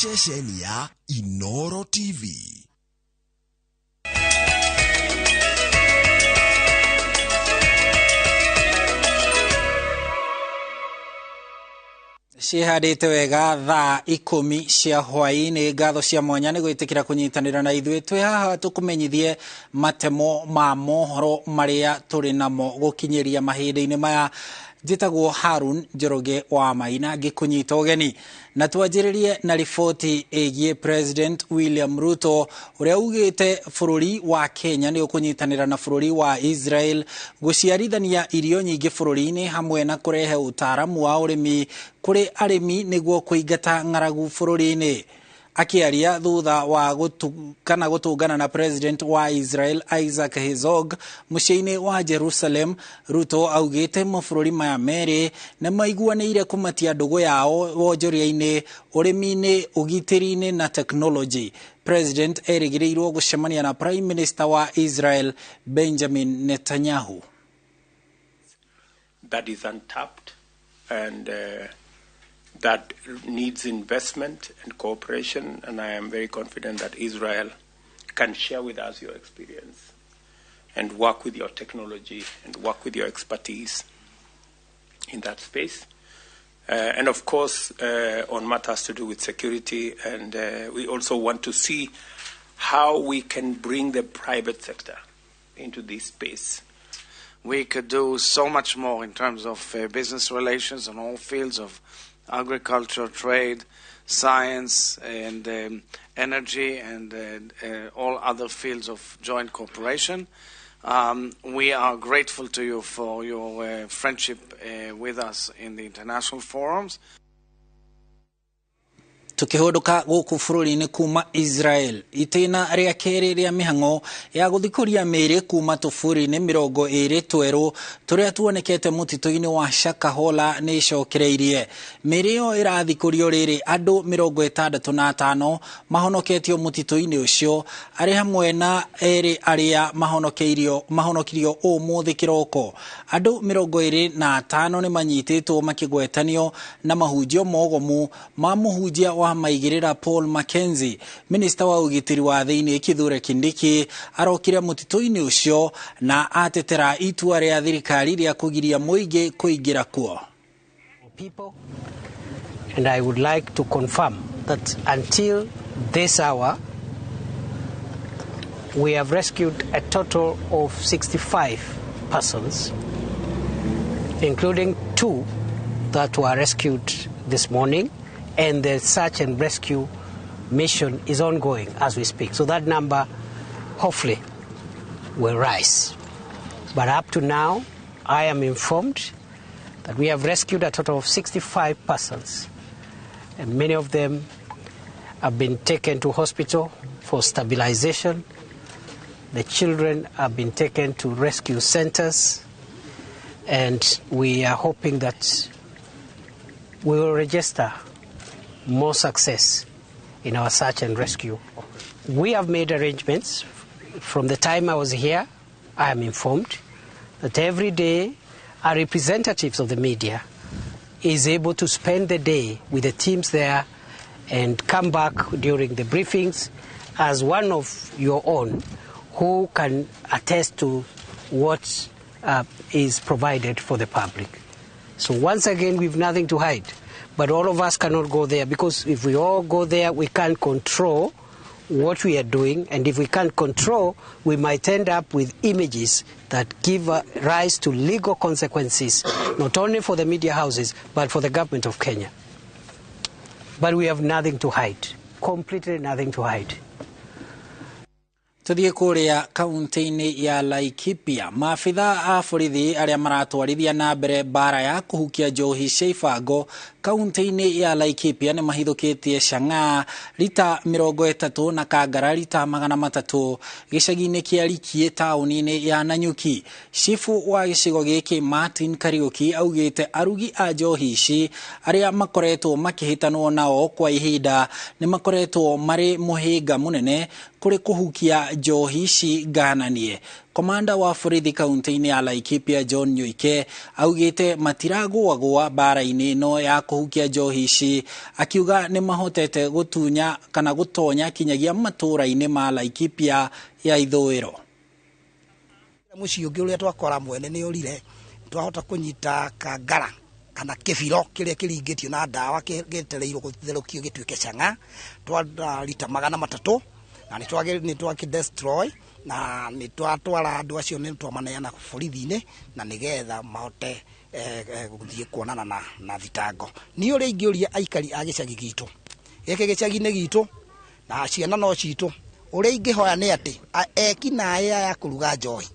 Ceceni ya Inoro TV. Ciĩhandĩte wega thaa 10 cia hwaĩ-inĩ. Ngatho cia mwanya nĩ gwĩtĩkĩra kũnyitanĩra na ithuĩ. Twĩ haha tũkũmenyithie matemo ma mohoro marĩa tũrĩ namo gũkinyĩria mahinda-inĩ maya. Njĩtagwo Harun Njoroge wa Maina ngĩkũnyita ũgeni, na twanjĩrĩrie na riboti ĩgiĩ President William Ruto ũrĩa ugĩte bũrũri wa Kenya nĩ ũkũnyitanĩra na bũrũri wa Israel gũciarithania irio nyingĩ bũrũri-inĩ hamwe na kũrehe ũtaaramu wa ũrĩmi kũrĩ arĩmi nĩguo kũingata ng'aragu bũrũri-inĩ. Akĩaria thutha wa kana gũtũngana na President wa Israel Isaac Herzog mũciĩ-inĩ wa Jerusalem, Ruto augĩte mabũrũri maya merĩ nĩ maiguanĩire kũmatia ndũgũ yao wonjoria-inĩ, ũrĩmi-inĩ, ũgitĩri-inĩ na technology. President erĩgĩrĩirwo gũcemania na Prime Minister wa Israel Benjamin Netanyahu. That is untapped and that needs investment and cooperation, and I am very confident that Israel can share with us your experience and work with your technology and work with your expertise in that space. And of course, on matters to do with security, and we also want to see how we can bring the private sector into this space. We could do so much more in terms of business relations on all fields of agriculture, trade, science, and energy, and all other fields of joint cooperation. We are grateful to you for your friendship with us in the international forums. Tukihũndũka gũkũ bũrũri-inĩ kuma Israel, itĩna rĩa kerĩ rĩa mĩhang'o ya gũthikũria mĩĩrĩ kuma tũburi-inĩ 20 twerũ tũrĩa tuonekete mũtitũ-inĩ wa Shakahola nĩ ĩcokereirie. Mĩĩrĩ ĩyo ĩrathikũrio rĩrĩ andũ 65 mahonoketio mũtitũ-inĩ ũcio, arĩ hamwe na erĩ arĩa mahonokirio ũmũthĩ kĩroko. Andũ 25 nĩ manyitĩtwo makĩgwetanio na mahunjio mogomu ma mũhunjia wa maigĩrĩra Paul Mackenzie. Minista wa ũgitĩri wa thĩinĩ Kithure Kindiki arokire mũtitũ-inĩ ũcio na atetera itua rĩa thirikari rĩa kũgiria mũingĩ kũingĩra kuo. People, and I would like to confirm that until this hour we have rescued a total of 65 persons, including 2 that were rescued this morning, and the search and rescue mission is ongoing as we speak. So that number hopefully will rise. But up to now, I am informed that we have rescued a total of 65 persons, and many of them have been taken to hospital for stabilization. The children have been taken to rescue centers, and we are hoping that we will register more success in our search and rescue. We have made arrangements. From the time I was here, I am informed that every day our representatives of the media is able to spend the day with the teams there and come back during the briefings as one of your own who can attest to what is provided for the public. So once again, we've nothing to hide. But all of us cannot go there, because if we all go there, we can't control what we are doing. And if we can't control, we might end up with images that give rise to legal consequences, not only for the media houses, but for the government of Kenya. But we have nothing to hide, completely nothing to hide. Tuthiĩ kũrĩa kaunti-inĩ ya Laikipia. Maabitha a borithi arĩa maratwarithia na mbere mbara ya kũhukia njohi cia ibango kaunti-inĩ ya Laikipia nĩ mahithũkĩtie chang'aa rita 30 na kangara rita 300 gĩcagi-inĩ kĩa Rikie taũni-inĩ ya Nanyuki. Cibu wa gĩcigo gĩkĩ Martin Kariuki augĩte arugi a njohi ici arĩa makoretwo makĩhĩtanwo nao kwa ihinda nĩ makoretwo marĩ mũhĩnga mũnene kũrĩ kũhukia njohi ici ngananie. Komanda wa borithi kaunti-inĩ ya Laikipia John Nyoike augĩte matiragũagũa mbara-inĩ ĩno ya kũhukia njohi ici, akiuga nĩ mahotete gũtunya kana gũtonya kinyagia matũũra-inĩ ma Laikipia ya ithũĩro. Mũciĩ ũngĩ ũrĩa twakora mwene nĩ ũrire, twahota kũnyita kangara kana kĩbiro kĩrĩa kĩringĩtio na ndawa gĩetereirwo gũtherũkio gĩtuĩke chang'aa, twa rita 300 na nĩ twakĩ destroy na nĩ twatwara andũ acio nĩ twamaneana borithi-inĩ na nĩgetha mahote gũthiĩ kuonana na thitango. Niĩ ũrĩa ingĩũria aikari a gĩcagi gitũ, gĩkĩ gĩcagi-inĩ gitũ na ciana no citũ, ũrĩa ingĩhoya nĩ atĩ eki naĩ aya kũruga njohi,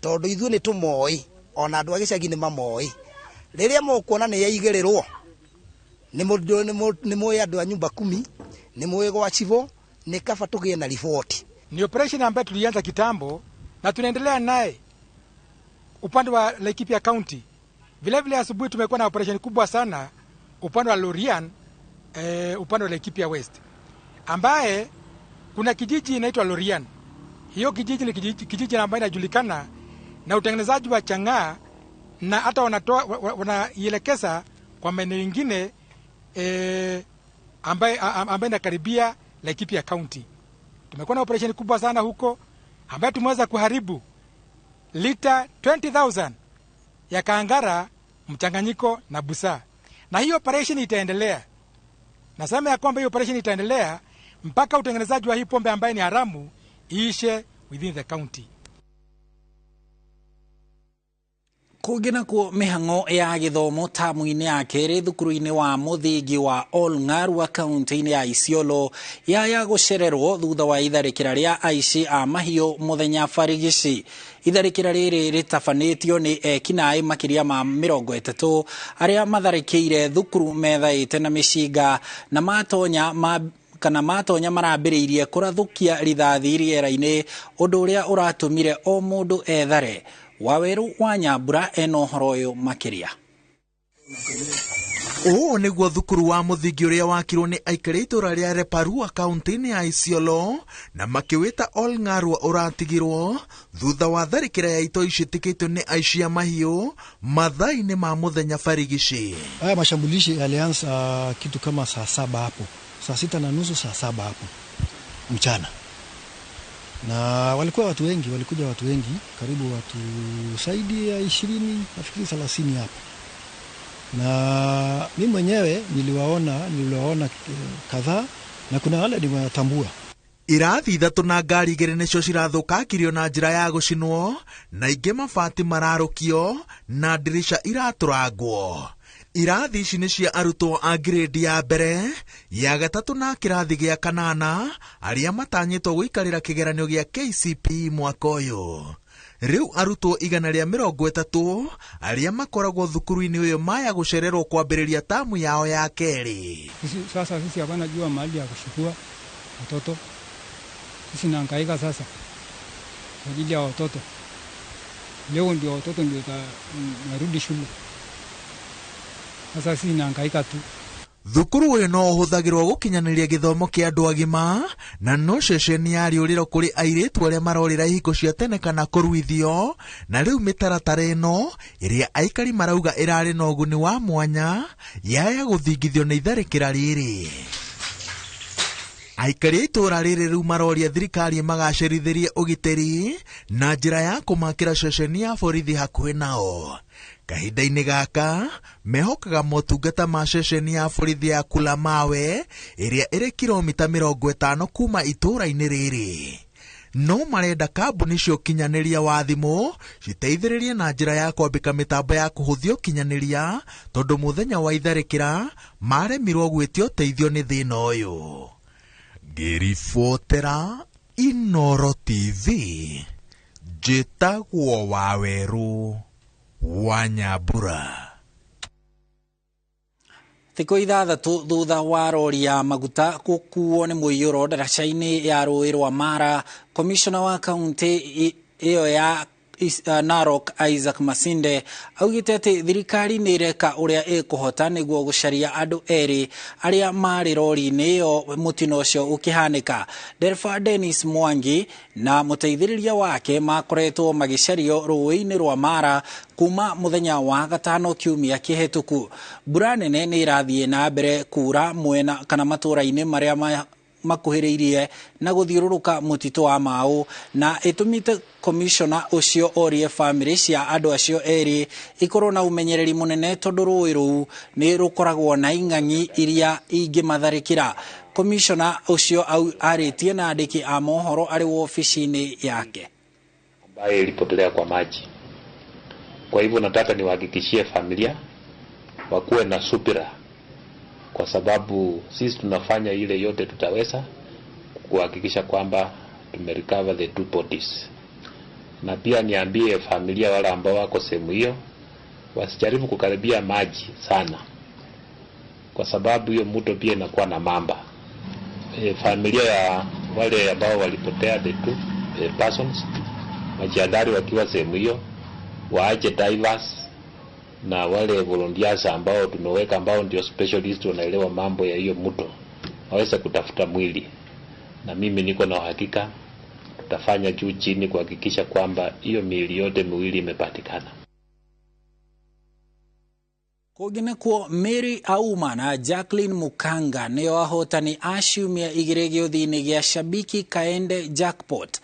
tondũ ithuĩ nĩ tũmoĩ ona andũ a gĩcagi nĩ mamoĩ, rĩrĩa mũkuona nĩ yaigĩrĩrwo nĩ mũĩ andũ a nyumba kumi, nĩ mũĩ gwa cibũ, nĩ kaba tũgĩe na riboti. Ni operation ambayo tulianza kitambo na tunaendelea naye upande wa Laikipia County. Vile vile asubuhi tumekuwa na operation kubwa sana upande wa Lorian, upande wa Laikipia West, ambaye kuna kijiji inaitwa Lorian. Hiyo kijiji ni kijiji ambayo inajulikana na utengenezaji wa chang'aa, na hata wanaielekeza kwa maeneo mengine ambaye inakaribia Laikipia County. Tumekuwa na operation kubwa sana huko ambayo tumeweza kuharibu lita 20,000 ya kangara mchanganyiko na busaa. Na hiyo operation itaendelea. Nasema ya kwamba hiyo operation itaendelea mpaka utengenezaji wa hii pombe ambayo ni haramu iishe within the county. Kũngĩ nakuo mĩhang'o ya gĩthomo tamu-inĩ ya kerĩ thukuru-inĩ wa mũthingi wa Olng'arua kaunti-inĩ ya Isiolo yaya gũcererwo thutha wa itharĩkĩra rĩa aici a mahiũ mũthenya barigici. Itharĩkĩra rĩrĩ rĩtabanĩtio nĩ ekinaĩ makĩria ma 30 arĩa matharĩkĩire thukuru methaĩte na mĩcinga na matonya matonya marambĩrĩirie kũrathũkia rithathi rĩera-inĩ, ũndũ ũrĩa ũratũmire o mũndũ ethare. Waweru wa Nyambura ena ũhoro ũyũ makĩria. Ũũ nĩguo thukuru wa mũthingi ũrĩa wakirwo nĩ aikari itũra rĩa Reparua kaunti-inĩ ya Isiolo na makĩwĩta Olng'arua ũratigirwo thutha wa tharĩkĩra ya itoi ciĩtĩkĩtio nĩ aici a mahiũ mathaa-inĩ ma mũthenya barigici. Haya mashambulizi yalianza kitu kama saa 7 hapo, saa 6:30, saa 7 hapo mchana. Na walikuwa watu wengi, walikuja watu wengi, karibu watu zaidi ya 20, nafikiri 30 hapo. Na mimi mwenyewe niliwaona kadhaa na kuna wale nimewatambua. Irathi 3 na ngari 2 nĩcio cirathũkangirio na njĩra ya gũcinwo na ingĩ mabati mararũkio na ndirisha iratũrangwo. Irathi ici nĩ cia arutwo a grade ya mbere, ya gatatũ na kĩrathi gĩa kanana arĩa matanyĩtwo gũikarĩra kĩgeranio gĩa KCPE mwaka ũyũ. Rĩu arutwo 130 arĩa makoragwo thukuru-inĩ ũyũ maya gũcererwo kwambĩrĩria tamu yao ya kerĩ. Sasa sisi hapana jua mahali ya kushukua watoto. Sisi nahangaika sasa kwa ajili ya watoto. Leo ndio watoto ndio narudi shule. Sasa sisi nahangaika tu. Thukuru ũyũ no ũhũthagĩrwo gũkinyanĩria gĩthomo kĩa andũ agima na no ceceni ya rĩũrĩro kũrĩ airĩtu arĩa marorĩra ihiko cia tene kana kũruithio, na rĩu mĩtaratara ĩno ĩrĩa aikari marauga ĩrarĩ na ũguni wa mwanya yaya gũthingithio nĩ itharĩkĩra rĩrĩ. Aikari a itũũra rĩrĩ rĩu maroria thirikari ĩmagacĩrithĩrie ũgitĩri na njĩra ya kũmakĩra ceceni ya borithi hakuhĩ nao. Kahinda-inĩ gaka mehokaga motungata ma ceceni ya borithi ya Kulamawe ĩrĩa ĩrĩ kilomita 50 kuma itũũra-inĩ rĩrĩ. No marenda kambuni cia ũkinyanĩria wa thimũ citeithĩrĩrie na njĩra ya kwambĩka mĩtambo ya kũhũthia ũkinyanĩria, tondũ mũthenya wa itharĩkĩra maremirwo gwĩtia ũteithio nĩ thĩna ũyũ. Ngĩribotera Inoro TV, njĩtagwo Waweru wa Nyambura. Thikũ 6 thutha wa rori ya maguta gũkuo nĩ mũiyũro ndaraca-inĩ ya rũĩ rwa Mara, komishona wa kaunti ĩyo ya Narok Isaac Masinde augĩte atĩ thirikari nĩ ĩreka ũrĩa ĩkũhota nĩguo gũcaria andũ erĩ arĩa marĩ rori-inĩ ĩyo mũtino ũcio ũkĩhanĩka. Ndereba Dennis Mwangi na mũteithĩrĩria wake makoretwo magĩcario rũĩ-inĩ rwa Mara kuma mũthenya wa gatano kiumia kĩhetũku. Mbura nene nĩ ĩrathiĩ na mbere kura mwena kana matũũra-inĩ marĩa makuhĩrĩirie na gũthiũrũrũka mũtitũ wa Mau, na ĩtũmĩte komishona ũcio orie bamĩrĩ cia andũ acio erĩ ikorwo na ũmenyereri mũnene tondũ rũĩ rũu nĩ rũkoragwo na ing'ang'i iria ingĩmatharĩkĩra. Komishona ũcio arĩtie na andĩki a mohoro arĩ wobici-inĩ yake ambaye ilipotelea kwa maji. Kwa hivyo nataka niwahakikishie familia wakuwe na subira, kwa sababu sisi tunafanya ile yote tutaweza kuhakikisha kwamba tumerecover the two bodies. Na pia niambie familia wale ambao wako sehemu hiyo wasijaribu kukaribia maji sana, kwa sababu hiyo mto pia inakuwa na mamba. Familia ya wale ambao walipotea the two persons wajiadhari wakiwa sehemu hiyo, waache divers na wale volunteers ambao tumeweka ambao ndio specialist wanaelewa mambo ya hiyo mto waweze kutafuta mwili. Na mimi niko na uhakika tutafanya juu chini kuhakikisha kwamba hiyo miili yote miwili imepatikana. Kũngĩ Mary Auma na Jacqueline Mukanga nĩo ahotani a ciumia igĩrĩ gĩũthi-inĩ gĩa Shabiki Kaende Jackpot.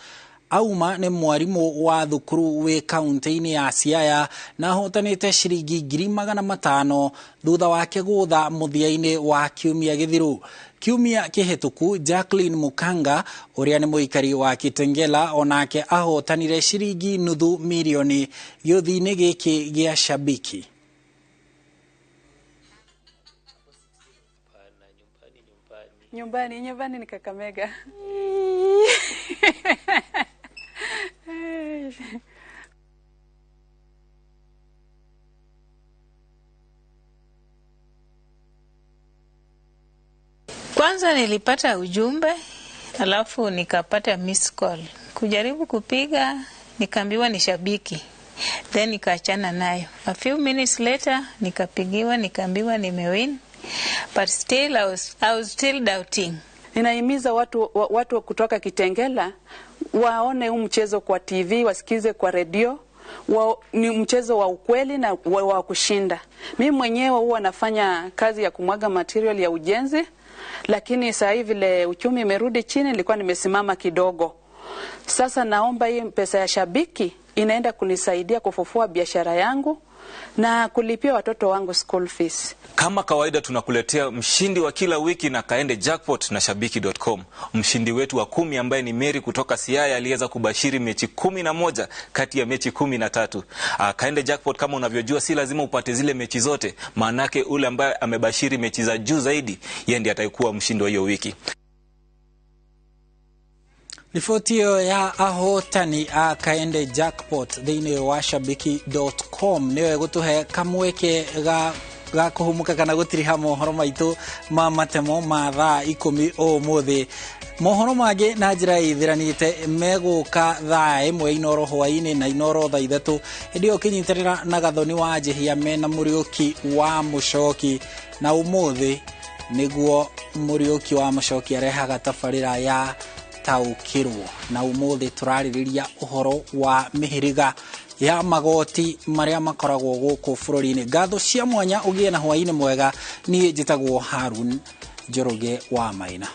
Auma nĩ mwarimũ wa thukuru wĩ kaunti-inĩ ya Siaya na ahotanĩte ciringi 500,000 thutha wake gũtha mũthia-inĩ wa kiumia gĩthiru. Kiumia kĩhĩtũku Jacqueline Mukanga ũrĩa nĩ mũikari wa Kitengela onake ahotanire ciringi 500,000 gĩũthi-inĩ gĩkĩ gĩa Shabiki. Nyumbani ni Kakamega. Kwanza nilipata ujumbe, alafu nikapata miss call. Kujaribu kupiga, nikaambiwa ni Shabiki. Then nikaachana nayo. A few minutes later, nikapigiwa, nikaambiwa nimewin. But still I was still doubting. Ninahimiza watu kutoka Kitengela waone huu mchezo kwa TV, wasikize kwa redio. Ni mchezo wa ukweli na wa kushinda. Mimi mwenyewe huwa nafanya kazi ya kumwaga material ya ujenzi, lakini sasa hivi vile uchumi imerudi chini, nilikuwa nimesimama kidogo. Sasa naomba hii pesa ya Shabiki inaenda kunisaidia kufufua biashara yangu na kulipia watoto wangu school fees. Kama kawaida tunakuletea mshindi wa kila wiki na Kaende Jackpot na Shabiki.com. Mshindi wetu wa 10 ambaye ni Mary kutoka Siaya aliweza kubashiri mechi 11 kati ya mechi 13. Kaende Jackpot kama unavyojua si lazima upate zile mechi zote, maanake ule ambaye amebashiri mechi za juu zaidi yeye ndiye atayekuwa mshindi wa hiyo wiki. Riboti ĩyo ya ahotani a Kaende Jackpot thĩinĩ wa Shabiki.com nĩyo ĩgũtũhe kamweke ga kũhumuka kana gũtiriha mohoro maitũ ma matemo ma thaa 10 ũmũthĩ. Mohoro mangĩ na njĩra ĩthiranĩte megũka thaa 1 Inoro hwaĩ-inĩ na Inoro thaa 3 hĩndĩ ĩyo ũkĩnyitanĩra na Gathoni wa Njĩhia mena Mũriũki wa Mũcoki, na ũmũthĩ nĩguo Mũriũki wa Mũcoki arehaga tabarĩra ya taũkĩrwo, na ũmũthĩ tũrarĩrĩria ũhoro wa mĩhĩrĩga ya magoti marĩa makoragwo gũkũ bũrũri-inĩ. Ngatho cia mwanya ũgĩe na hwaĩ-inĩ mwega. Niĩ njĩtagwo Harun Njoroge wa Maina.